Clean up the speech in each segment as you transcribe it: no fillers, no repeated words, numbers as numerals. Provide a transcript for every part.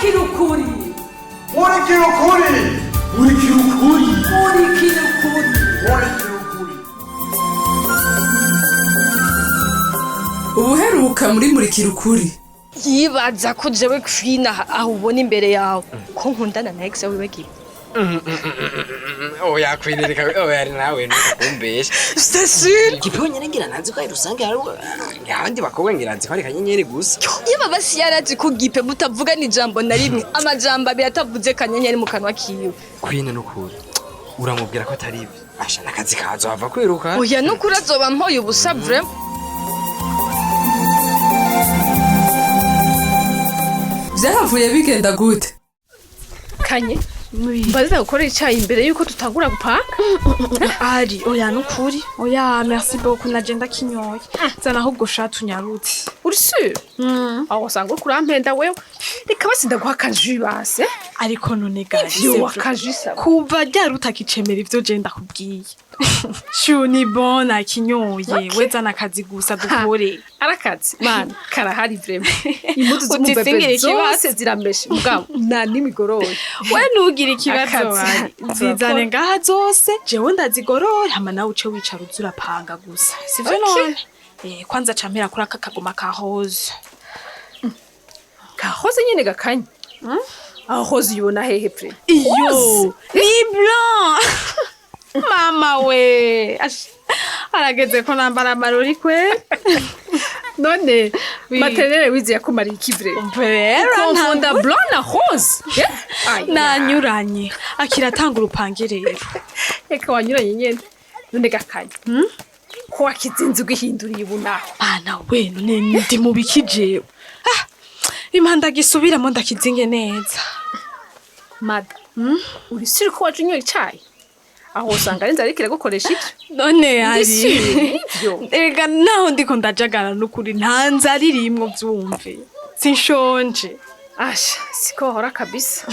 Murikira ukuri. Murikira ukuri. Murikira ukuri. Murikira ukuri. Murikira ukuri. Ubuheruka muri Murikira ukuri. Yibaza ko jewe kwina aho ubona imbere yawe ko nkundana na ex wiwe gipe. Oya, kwinirika, oya, nawe ntukumbeshe. C'est sûr. Gipe wenyene ngira ntazi ko ari rusange, hari abandi bakobwa, ngira nzi ko ari kanyenyeri gusa. Iyo basi yarazi ko gipe mutavugana ijambo na rimwe, amajambo abiri atavuze kanyenyeri mu kanwa kiwe. Kwine n'ukuri uramubwira ko atari ibyo, asha n'akazi kazohava kwiruka. Oya, nukuri azoba mpoye ubusa vraiment. Vyahavuye bigenda gute? Kanye, mbaza gukora icayi imbere yuko tutangura gupanga. Ari oya, nukuri oya, merci beaucoup, naje ndakinyoye. Zana ahubwo sha, tunyarutse. Uri sûr? Aho usanga uriko urampenda wewe. Reka basi ndaguha akajus base. Ariko none gari Ivyo akajus sawa. Kuva ryari utakicemera ivyo je ndakubwiye? Chou, ni bon, nakinyoye. We zana akazi gusa dukore. Arakazi mana karahari vraiment, impuzu Uti singire z'umubebe ikibazo. zose zirameshe, mugabo nta n'imigoroye. We ntugire ikibazo. Akazi. Wari zizane ngaha zose, jewe ndazigorora, hama nawe uce wicara uza urapanga gusa, sivyo? Okay. None kwanza campera kuri aka kagoma ka rose. Kahoze nyene gakanye, aho hoze uyibona hehe pre? Iyo ni blanc, mama we. Ash, arageze ko nambara amarori kwe. None Oui. maternelle wize yakumariye iki vraiment? Rero Konfonda blanc na rose. Ay, nanyuranye, akiratanga urupange rero. Reka, wanyuranye nyene. None gakanye, ko wakizinze ugihinduriye ubu naho? Mana we, none ndi mu biki jewe? Ah, impanda gisubiramo ndakizinge neza. Mada, uri sûr ko waje unyoye icayi? Aho usanga ari inzara iriko iragukoresha ivyo. None Ndi ari sûr nivyo. Erega naho ndiko ndajagara, nukuri nta nzara irimwo, vyumve, sinshonje. Asha, siko wahora kabisa.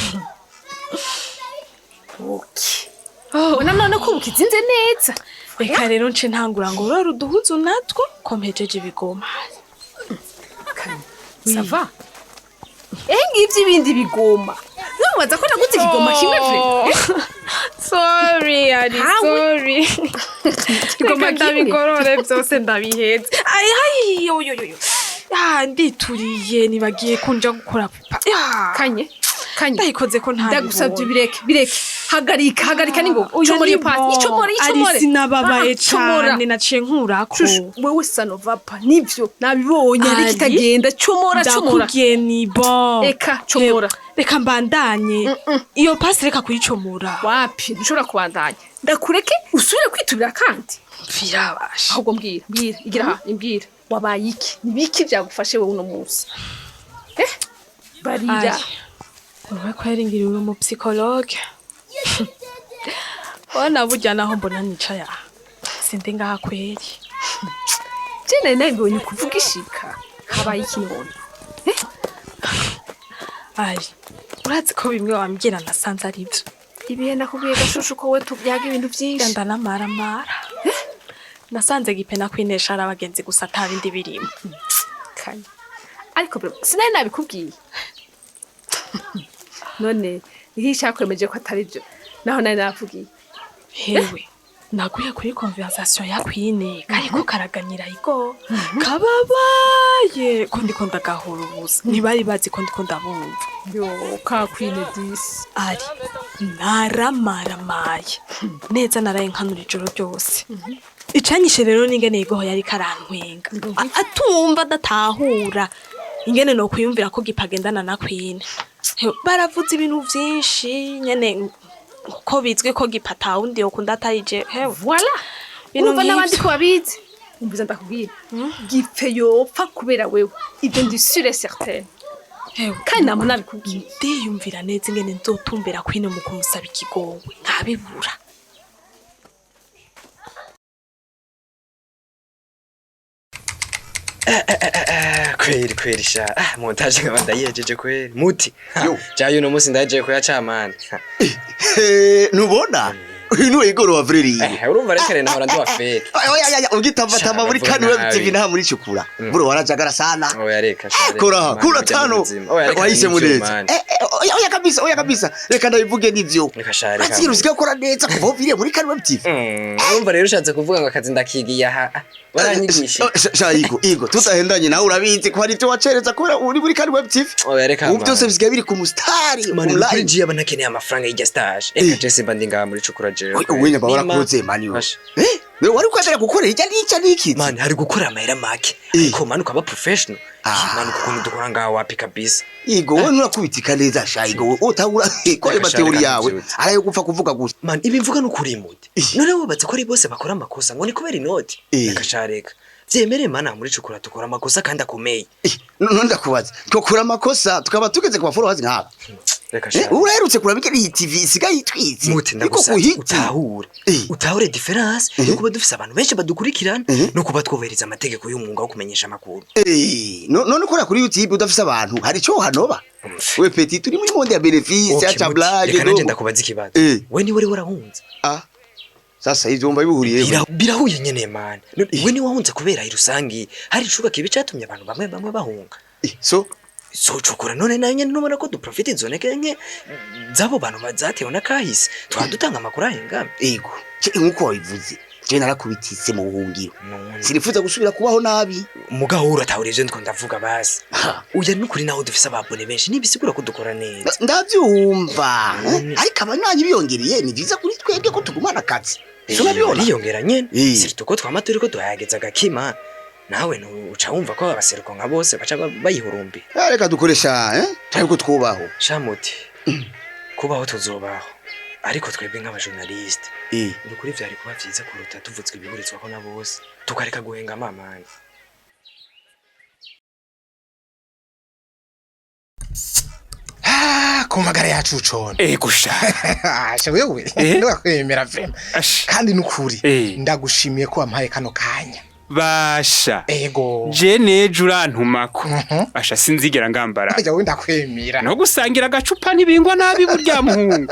Okay, ubona none ko ukizinze neza. Reka rero nce ntangura ngo rora uduhuzu natwo ko mpejeje ibigoma. Ça va, eh, ngivyo ibindi bigoma nubaza ko naguze ikigoma kimwe vre. Sorry ari Hawe. Sorry. Ikigoma Reka kimwe. ndabigorore byose ndabihetse. Ay ay, yo yo yo yo. Ah, ndituriye, nibagiye kunja gukora pupa. Ya. Kanye, kanye. Ndayikoze ko nta. Ndagusabye ubireke, bireke, hagarika, hagarika ningoga. Comora iyo pasi, icomore, icomore. Ari sinababaye. Ah, comora. Cane naciye nkurako. Shushu, wewe ça ne va pas, nivyo nabibonye, ariko Ari. itagenda. Comora, comora. Ndakubwiye ni bon. Eka, comora. Reka mbandanye iyo pasi, reka kuyicomora. Wapi, ntushobora kubandanya. Ndakureke usubire kwiturira kandi. Birabasha. Ahubwo mbwira, mbwira, igira aha, imbwira wabaye iki, nibiki byagufashe wowe uno munsi? Eh, barira. Wowe ko yaringiriwe uri umupsychologue. Wana burya naho mbona nicaye aha, sindi ngaha kweri. Je nari nabibonye kuvuga ishika. Habaye iki none? Ari urazi ko bimwe wambwira nasanze ari byo. Ibihe nakubwiye gashushu ko we tubyaga ibintu byinshi. Ndanamaramara, nasanze gipe nakwinesha ari abagenzi gusa, ata bindi birimo. Kanye, ariko bro, sinari nabikubwiye? None niki cyakwemeje ko atari byo naho nari navugiye? Hewe, naguye kuri conversation ya Queen kariko karaganyira igo kababaye ko ndiko ndagahura ubusa, ntibari bazi ko ndiko ndabumva. Yo, ka Queen disi. Ari naramaramamaye neza, naraye nkanura ijoro ryose. Icanyishe rero n'ingene igoho yari karantwenga, atumva adatahura ingene no kwiyumvira ko gipagendana na Queen. Hewe, baravuze ibintu vyinshi nyene ko bizwi ko gipata wundi yokunda atari je. Hewe, Voilà. Ibintu Urumva n'abandi nk'ivyo. ko babizi. Umviza ndakubwira, gipfe yopfa kubera wewe, ibyo ndi sûre et certaine. Hewe, kandi nama nabikubwiye. Ndiyumvira neza ingene nzotumbera Queen mu kumusaba ikigongwe nkabibura. Kweri kweri sha, ah, montage nkaba ndayihejeje kweri muti. Yo. Jayo uno munsi ndahejeje kuyacamana. Ntubona Uyu ni Igor wa Vreri. Eh, urumva reka rero nahora ndi wa fake. Oya oya oya, ugitambatamba muri Shaka, kani web nabi. TV nta muri cukura. Bro warajagara sana. Oya reka sha, reka, Kora man, kura burya tano. n'ubuzima. Oya, reka Wahisemo n'ivyo, neza. man. Eh, eh, oya oya kabisa, oya kabisa. Reka ndabivuge nivyo. Reka sha, reka. Ati usigaye ukora neza kuva uviriye muri kani web TV. Urumva rero ushatse kuvuga ngo akazi ndakigiye aha. Baranyigishije. Sha Igo, Igo, tutahendanye nawe urabizi ko hari ibyo wacereza kubera uri muri kani web TV. Oya reka. Ubu byose bisigaye biri ku mustari, Man, kuri online. G aba ntakeneye amafaranga y'irya stage. Reka je simba ndi ngaha muri cukura jewe. Oya, uwenya bahora kuze mani we. Asha. Eh, wewe wari kwatera gukora hirya n'icya n'iki? Man, hari gukora amahera make. Eh. Ariko man ukaba professional. Ah. Man, ukuntu dukora ngaha wapi kabisa. Igo wowe nurakubitika neza sha Igo, wowe utahura ko ayo Reka sha, mateori reka yawe ntubyutse. arayo gupfa kuvuga gusa. Man, ibi mvuga ni ukuri muti. Eh. None wubatse ko ari bose bakora amakosa ngo ni kubera inoti. Eh. Reka sha reka. Vyemere man, aha muri cukura dukora amakosa kandi akomeye. Eh, none ndakubaza, twakora amakosa tukaba tugeze ku bafollowers nk'aba. Reka Eh, sha. uraherutse kuraba ingene iyi TV isigaye itwitse. Muti Iko ndagusabye kuhiti. utahure. Eh. Utahure difference Eh. yo kuba dufise abantu benshi badukurikirana Eh. no kuba twubahiriza amategeko y'umwuga wo kumenyesha amakuru. Eh, none ukora kuri YouTube udafise abantu, hari ico hanoba? Umve. We petit, turi muri monde ya bénéfice, Okay, acha Muti, blague. reka nanje dogo. ndakubaza ikibazo. Eh. We ni wari warahunze. Ah. Sasa ivyo wumva bihuriye. Birahuye nyene man. We ni wahunze kubera irusangi hari icuba kibi catumye abantu bamwe bamwe bahunga. Eh, so So cukura none nayo nyene nubona ko duprofite izo ntege nke z'abo bantu zatewe n'akahise twaba dutanga amakuru ahengamye. ego, ce nkuko wabivuze, je narakubititse mu buhungiro. None. Sinifuza gusubira kubaho nabi. Mugabo uratahura ivyo ndiko ndavuga basi. Ha. Uya nukuri naho dufise ababone benshi ntibisigura ko dukora neza. Ndavyumva. None. Ariko abanywanyi biyongereye ni vyiza kuri twebwe ko tugumana akazi. Surabibona? Bariyongera nyene. Eh. Sirtu ko twama turiko duhayageza agakima. Nawe uca wumva ko abaseruko nka bose baca bayihurumbira. Eh, reka dukoresha, eh? Turabe ko twubaho. Shamuti, kubaho tuzobaho, ariko twebwe nk'abajournaliste Eh. ni ukuri vyari kuba vyiza kuruta tuvutswe ibihurizwako na bose tukareka guhenga amamani. Ah, ku magara yacu cona. Ego sha. Asha wewe, Eh? ndakwemera vraiment. Asha. Kandi nukuri Eh. ndagushimiye ko wampaye kano kanya. Basha. Ego. Je nejo urantumako. Mhm. Basha sinzigera ngambara. Ajya we ndakwemera. No gusangira agacupa ntibingwa nabi burya muhungu.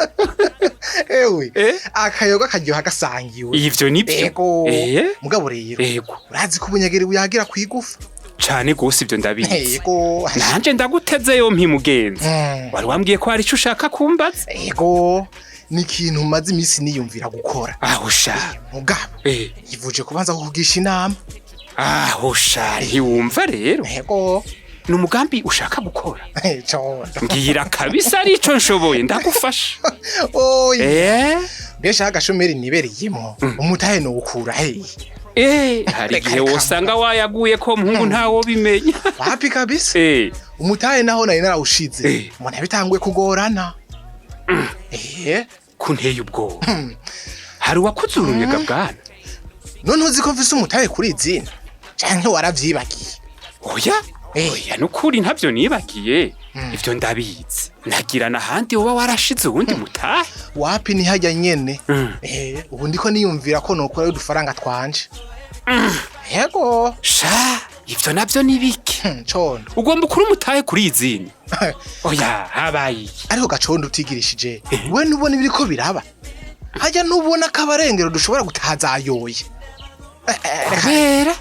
Ewe. Eh? Akayoga karyoha gasangiwe. Ivyo nivyo. Ego. Eh? Mugabo rero. Ego. Urazi ko ubunyageri buyagira kwigufa. Cane gose ivyo ndabizi. Ego. Nanje ndaguteze yompi mugenzi. Mm. Wari wambwiye ko hari ico ushaka kumbaza? Ego. Ni ikintu maze iminsi niyumvira gukora. Aho sha. Mugabo. Eh. Yivuje kubanza kukugisha inama. Aho sha ntiwumva rero. Ego. Ni umugambi ushaka gukora. Condo. Mbwira kabisa arico nshoboye ndagufasha. Oya. Eh? Mbese agashomeri nibereyemo umutahe nowukura hehe? Eh, hari Reka, igihe reka. wosanga wayaguye ko muhungu ntawo bimenya. Wapi kabisa. Eh. Umutahe naho nari narawushize Eh. mbona bitanguye kugorana. Eh, Kunteye ubwoba. Hari uwakuzurumye bwana. None uzi ko mfise umutahe kuri izina canke waravyibagiye? Oya, Eh. oya nukuri ntabyo nibagiye. Ivyo ndabizi. Nagira n'ahandi woba warashize uwundi mutahe. Wapi ni hajya nyene. Mm. Eh, ubu ndiko niyumvira ko nokora udufaranga twanje. Yego. Sha, ivyo navyo ni biki? Condo. Ugomba ukuri umutahe kuri izina. Oya, habaye iki? Ariko gacondo utigirishije we ntubona ibiriko biraba hajya ntubona ko abarengero dushobora gutazayoye. Kubera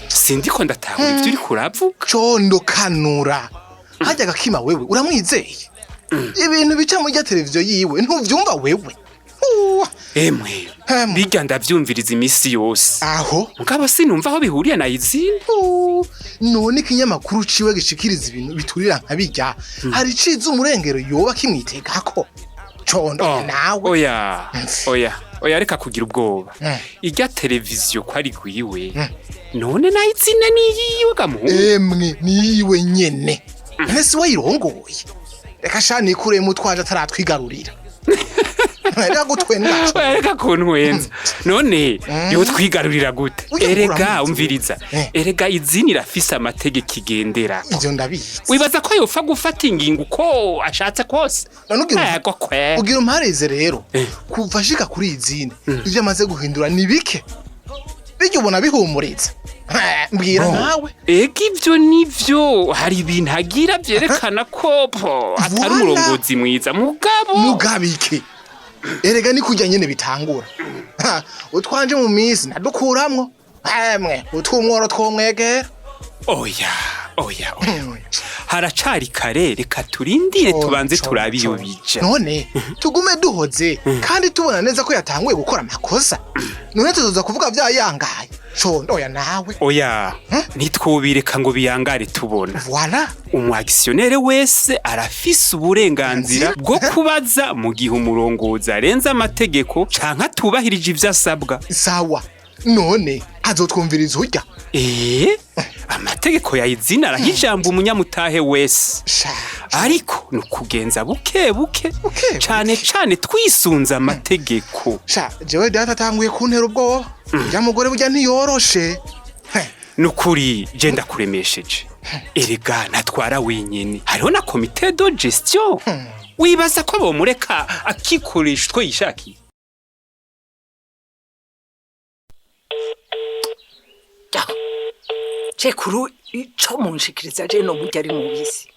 sindiko ndatahura ivyo uriko uravuga. Condo kanura hajya agakima wewe uramwizeye ibintu bica muri rya televiziyo yiwe ntuvyumva wewe. Uwa, Emwe, Emwe. birya ndavyumviriza imisi yose. Aho Mugabo sinumva aho bihuriye na izina. None ikinyamakuru ciwe gishikiriza ibintu biturira nka birya hari iciza umurengero yoba kimwitegako condo Oh, nawe. Oya, oya, oya reka kugira ubwoba. Mm. Irya televiziyo ko ari gwiwe. None nayo izina ni yiwe gamuhungu. Emwe niyiwe nyene none si wayirongoye reka sha nikuremo utwaje ataratwigarurira reka gutwenga. Oya reka kuntwenza. None yotwigarurira gute? Uya Erega uramuzi. umviriza. Eh. Erega izina irafise amategeko igendera. Ivyo ndabizi. Wibaza ko yopfa gufata ingingo uko ashatse kose? None ugira Ego kwe. ugira umpareze rero Eh. kuva ashika kuri izine ivyo amaze guhindura ni bike bijya ubona bihumuritse. Mbwira nawe. Ega ivyo nivyo hari ibintu agira vyerekana ko po atari Voilà. umurongozi mwiza mugabo. Mugabo iki? Erega ni kurya nyene bitangura. Ha, utwanje mu minsi nadukuramwo. Emwe, utwumworo twomwegera. Oya, oya, oya, oya. Haracari kare, reka turindire tubanze turabe iyo bija. None tugume duhoze kandi tubona neza ko yatanguye gukora amakosa. None tuzoza kuvuga vyayangaye. Condo oya nawe. Oya, ntitwobireka ngo biyangare tubona. Voilà. Umu actionnaire wese arafise uburenganzira bwo kubaza mu gihe umurongozi arenze amategeko canke atubahirije ivyo asabwa. Sawa. None azotwumviriza urya? Amategeko ya izina araha ijambo umunyamutahe wese. Ariko ni ukugenza buke buke, cane cane twisunze amategeko. Sha, jewe data atanguye kuntera ubwoba. Urya mugore burya ntiyoroshe. Nukuri je ndakuremesheje. Erega ntatwara wenyene, hariho na comité de gestion. Wibaza ko bomureka akikoresha utwo yishakiye? Cekuru ico munshikiriza je no burya ari mubisi.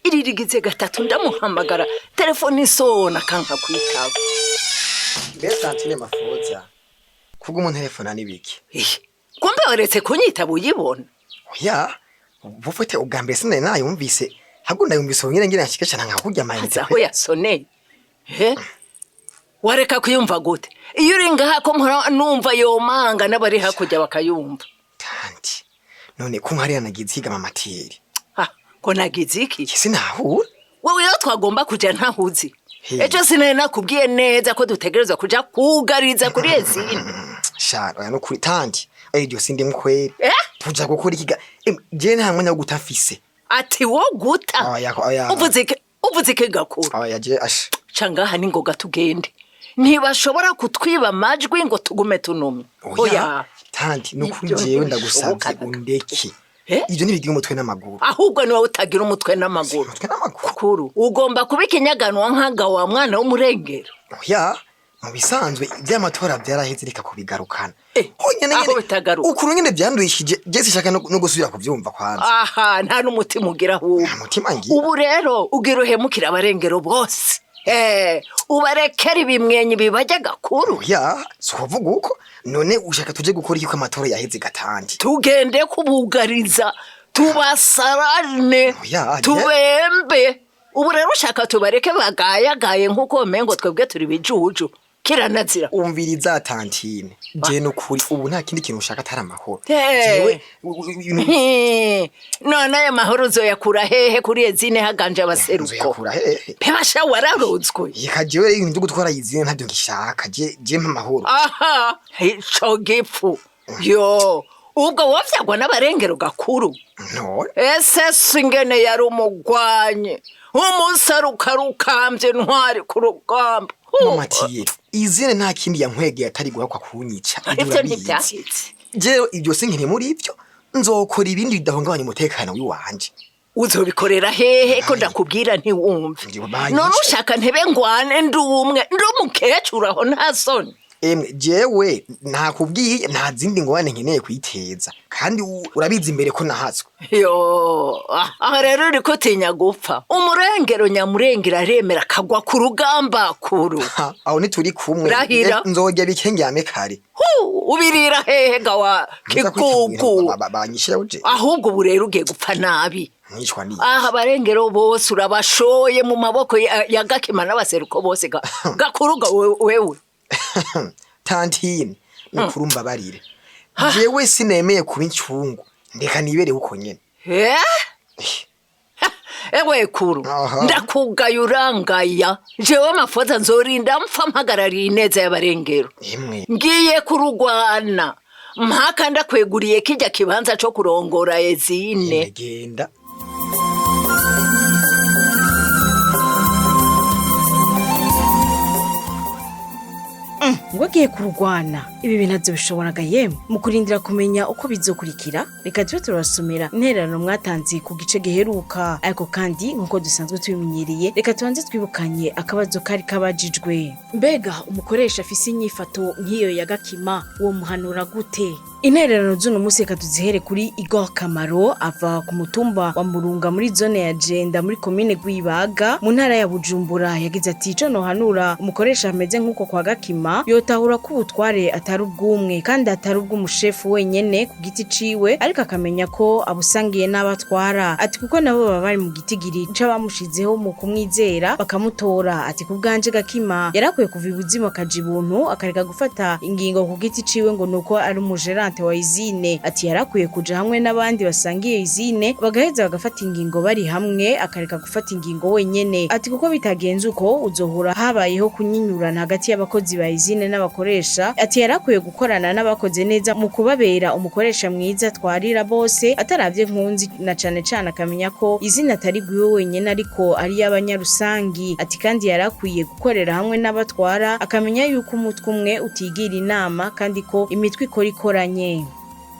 Iri rigize gatatu ndamuhamagara telefone isona kanka kwitaba. Mbe Santine Mafoza, kubwo umuntu telefona nibiki? Kumbe waretse kunyitaba uyibona? Oya, bufite ubwa mbere sinari nayumvise. Ahubwo ndayumvise ubu nyene ngira nshike cyane nka kurya amayinite. Aho yasoneye. He? Wareka kuyumva gute? Iyo uri ngaha ko mpora numva yomanga n'abari hakurya bakayumva. Tanti, none ko nkariya nagize higa mama Thierry. Ha, ko nagize iki? Sinahura. Wewe iyo twagomba kuja ntahuzi. Ejo sinari nakubwiye neza ko dutegerezwa kuja kugariza kuri ezini. Sha, oya no kuri tanti. Iryo sindi mkweri. Eh? Tuja gukora ikiga. Je nta mwanya wo gutafise. Ati wo guta. Oya, oya. Uvuze iki gakuru? Oya je asha. Ca ngaha ni ngoga tugende. Ntibashobora kutwiba amajwi ngo tugume tunumye. Oya. Tanti, nukuri Ibyo jewe ntibishoboka ndagusavye undeke. Ibyo ntibigira umutwe n'amaguru. Ahubwo niwe utagira umutwe n'amaguru. Kuru, ugomba kuba ikinyaganwa nkaga wa mwana w'umurengero. Oya, mu bisanzwe iby'amatora byaraheze reka kubigarukana. Honyine aho bitagaruka. Ukuntu nyene byandwishije, je sinshaka no gusubira kuvyumva kwanza. Aha, nta n'umutima ugira ahubwo. Nta mutima ngira. Ubu rero ugira uhemukira abarengero bose. Ubarekera ibimwenyi bibajya gakuru. Oya, si ukuvuga uko. None ushaka tuje gukora iki ko amatora yaheze gatandi? Tugende kubugariza, tubasarane, Oya, tubembe. Ubu rero ushaka tubareke bagayagaye nk'uko umengo twebwe turi bijuju. Kiranazira. Umviriza tantine. Je nukuri ubu nta kindi kintu ushaka atari amahoro. Jewe none aya mahoro uzoyakura hehe kuri ezine haganje abaseruko? Nzoyakura hehe? Bebasha wararozwe. Yeka jewe ibintu byo gutwara izine ntabyo ngishaka. Je mpa amahoro. Aha, ico gipfu. Yo, ubwo wovyagwa n'abarengero gakuru. None. Ese singene yari umugwanyi. Umusarukarukambye ntwari ku rugamba. Mama Thierry, izine nta kindi yankwegeye atari guhakwa kunyica. Ivyo ntivyaheze. Jewe ibyo sinkiri muri ivyo. Nzokora ibindi bidahungabanya umutekano wiwanje. Uzobikorera hehe ko ndakubwira ntiwumve. None ushaka ntebe ngwane ndi umwe, ndi umukecuru aho nta soni. Emwe jewe ntakubwiye nta zindi ngwane nkeneye kuyiteza. Kandi urabizi imbere ko nahatswe. Yo, aha rero uriko utinya gupfa. Umurengero nyamurengera aremera akagwa ku rugamba kuru. Aho ntituri kumwe. Rahira. Nzorya bike ndyame kare. Ubirira hehe ga wa kikuku. Banyishiraho je. Ahubwo ubu rero ugiye gupfa nabi. Mwicwa ni. Aha abarengero bose urabashoye mu maboko ya Gakima n'abaseruko bose gakuruga wewe. Tantine, nukuri umbabarire. Jewe sinemeye kuba incungu. Ndeka nibere uko nyene. Ewe kuru, ndakugaye urangaya. Jewe amafoza nzorinda mpfa mpagarariye ineza y'abarengero. Ngiye kurugwana. Mpaka ndakweguriye kijya kibanza co kurongora ezine. Genda. Ngo agiye kurwana ibi bintu azobishoboraga yemwe. Mu kurindira kumenya uko bizokurikira, reka tube turabasomera intererano mwatanze ku gice giheruka. Ariko kandi nk'uko dusanzwe tubimenyereye, reka tubanze twibukanye akabazo kari kabajijwe. Mbega umukoresha afise inyifato nk'iyo ya Gakima, uwo muhanura gute? Intererano z'uno munsi reka tuzihere kuri Igor Kamaro ava ku mutumba wa Murunga muri zone ya Jenda muri komine Rwibaga mu ntara ya Bujumbura. Yagize ati: "Ico nohanura umukoresha ameze nk'uko kwa Gakima, yotahura ko ubutware atari ubw'umwe kandi atari ubw'umushefu wenyene ku giti ciwe, ariko akamenya ko abusangiye n'abatwara." Ati kuko nabo baba bari mu gitigiri c'abamushizeho mu kumwizera bakamutora. Ati ku bwanje Gakima yarakwiye kuva ibuzima akaja ibuntu, akareka gufata ingingo ku giti ciwe ngo nuko ari umugérant wa usine. Ati yarakwiye kuja hamwe n'abandi basangiye usine, bagaheza bagafata ingingo bari hamwe, akareka gufata ingingo wenyene. Ati kuko bitagenze uko uzohura habayeho kunyinyurana hagati y'abakozi ba usine n'abakoresha. Ati yarakwiye gukorana n'abakoze neza mu kubabera umukoresha mwiza twarira bose ataravye nkunzi, na cane cane akamenya ko izina atari gwiwe wenyene ariko ari y'abanyarusangi. Ati kandi yarakwiye gukorera hamwe n'abatwara, akamenya yuko umutwe umwe utigira inama kandi ko imitwe ikora ikoranye.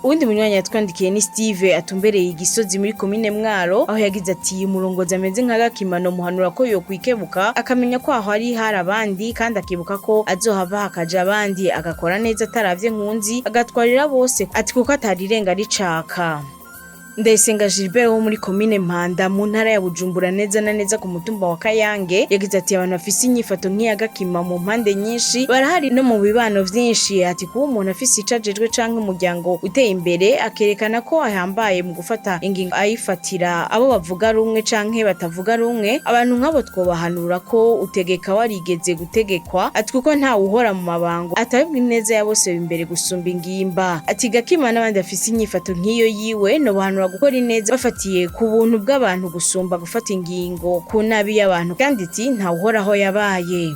Uwundi munywanyi yatwandikiye ni Steve atumbereye igisozi muri komine Mwaro, aho yagize ati: "Umurongozi ameze nka Gakimano muhanura ko yokwikebuka, akamenya ko aho ari hari abandi, kandi akibuka ko azohava hakaja abandi, agakora neza ataravye nkunzi, agatwarira bose." Ati kuko atarirenga ricaka. Ndayisenga Gilbert wo muri komine Mpanda mu ntara ya Bujumbura, neza na neza ku mutumba wa Kayange, yagize ati: "Abantu bafise inyifato nk'iya Gakima mu mpande nyinshi barahari no mu bibano vyinshi." Ati kuba umuntu afise ico ajejwe canke umuryango uteye imbere, akerekana ko ahambaye mu gufata ingingo ayifatira abo bavuga rumwe canke batavuga rumwe, abantu nk'abo twobahanura ko utegeka warigeze gutegekwa. Ati kuko ntawe uhora mu mabango atabibwa ineza ya bose imbere gusumba ingimba. Ati Gakima n'abandi bafise inyifato nk'iyo yiwe nobahanura gukora ineza bafatiye ku buntu bw'abantu gusumba gufata ingingo ku nabi y'abantu, kandi ati ntawuhoraho yabaye.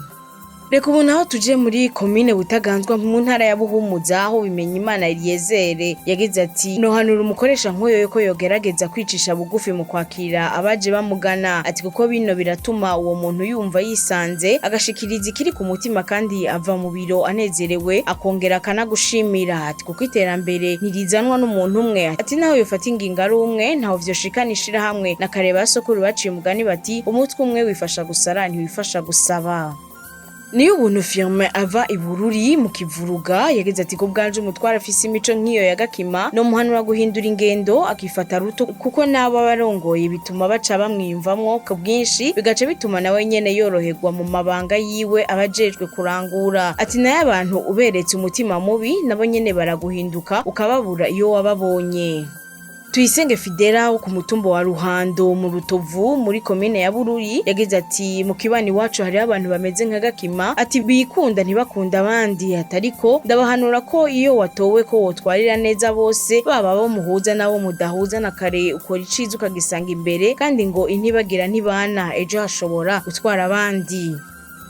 Reka ubu naho tuje muri komine Butaganzwa mu ntara ya Buhumuza, aho bimenya Imana Eliyezere yagize ati: "Nohanura umukoresha nk'uyo ko yogerageza kwicisha bugufi mu kwakira abaje bamugana." Ati kuko bino biratuma uwo muntu yumva yisanze, agashikiriza ikiri ku mutima, kandi ava mu biro anezerewe, akongera akanagushimira. Ati kuko iterambere ntirizanwa n'umuntu umwe. Ati naho yofata ingingo ari umwe, ntaho vyoshikana ishirahamwe. Na kare ba sokuru baciye umugani bati: "Umutwe umwe wifasha gusara, ntiwifasha gusaba." Niyo ubuntu Firme ava i Bururi mu Kivuruga yagize ati: "Ko bwanje umutwara afise imico nk'iyo ya Gakima, no muhanura guhindura ingendo, akifata ruto, kuko n'abo abarongoye bituma baca bamwiyumvamwo ku bwinshi, bigaca bituma nawe nyene yoroherwa mu mabanga yiwe abajejwe kurangura." Ati nayo abantu uberetse umutima mubi, nabo nyene baraguhinduka ukababura iyo wababonye. Tuyisenge Fidela wo ku mutumba wa Ruhando mu Rutovu muri komine ya Bururi yagize ati: "Mu kibani iwacu hariho abantu bameze nka Gakima." Ati bikunda ntibakunda abandi. Ati ariko ndabahanura ko iyo watowe ko wotwarira neza bose, baba abo muhuza n'abo mudahuza, na kare ukora iciza ukagisanga imbere, kandi ngo intibagira ntibana, ejo hashobora gutwara abandi.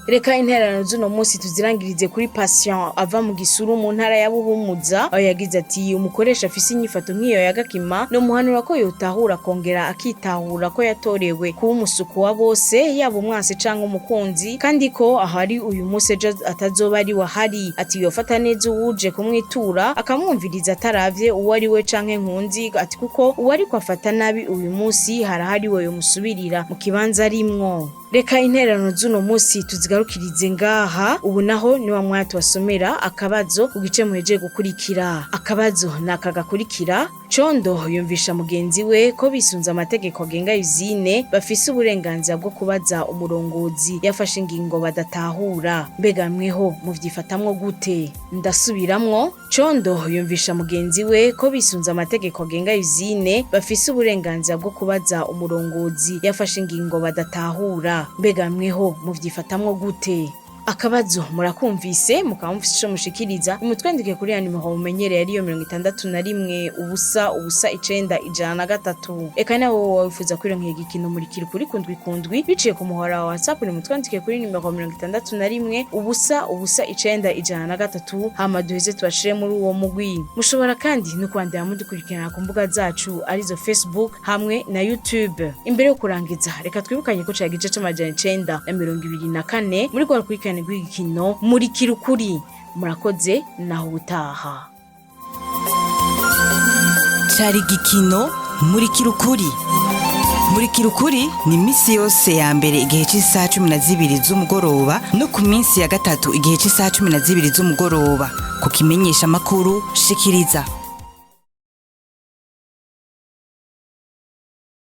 Reka intererano z'uno munsi tuzirangirize kuri Patient ava mu Gisuru mu ntara ya Buhumuza, aho yagize ati: "Umukoresha afise inyifato nk'iyo ya Gakima no muhanura ko yotahura, akongera akitahura ko yatorewe kuba umusuku wa bose, yaba umwansi canke umukunzi, kandi ko ahari uyu munsi ejo atazoba ari wahari." Ati yofata neza uwuje kumwitura, akamwumviriza ataravye uwo ari we canke nkunzi. Ati kuko uwo ariko afata nabi uyu munsi harahari we yomusubirira mu kibanza arimwo. Reka intererano z'uno munsi tuzigarukirize ngaha. Ubu naho ni wa mwanya tubasomera akabazo ku gice muhejeje gukurikira. Akabazo ni aka gakurikira: Condo yumvisha mugenzi we ko bisunze amategeko agenga usine bafise uburenganzira bwo kubaza umurongozi yafashe ingingo badatahura. Mbega mweho muvyifatamwo gute? Ndasubiramwo: Condo yumvisha mugenzi we ko bisunze amategeko agenga usine bafise uburenganzira bwo kubaza umurongozi yafashe ingingo badatahura. Mbega mweho muvyifatamwo gute? Akabazo murakumvise, mukaba mufise ico mushikiriza, nimutwandike kuri ya nimero mumenyereye, ariyo 61 0 0 9 103. Eka nawe wowe wifuza kwironkera igikino Murikira Ukuri kundwi kundwi biciye ku muhora wa WhatsApp, nimutwandike kuri nimero 61 0 0 9 103, hama duheze tubashire muri uwo mugwi. Mushobora kandi no kwandira mudukurikirana ku mbuga zacu, arizo Facebook hamwe na YouTube. Imbere yo kurangiza, reka twibukanye ko cari igice c'924 muri rwa rukurikirane rw'igikino Murikira Ukuri. Murakoze, naho ubutaha. Cari igikino Murikira Ukuri. Murikira Ukuri ni iminsi yose ya mbere igihe cy'isaha 12 z'umugoroba, no ku minsi ya gatatu igihe cy'isaha 12 z'umugoroba, ku kimenyesha makuru Shikiriza.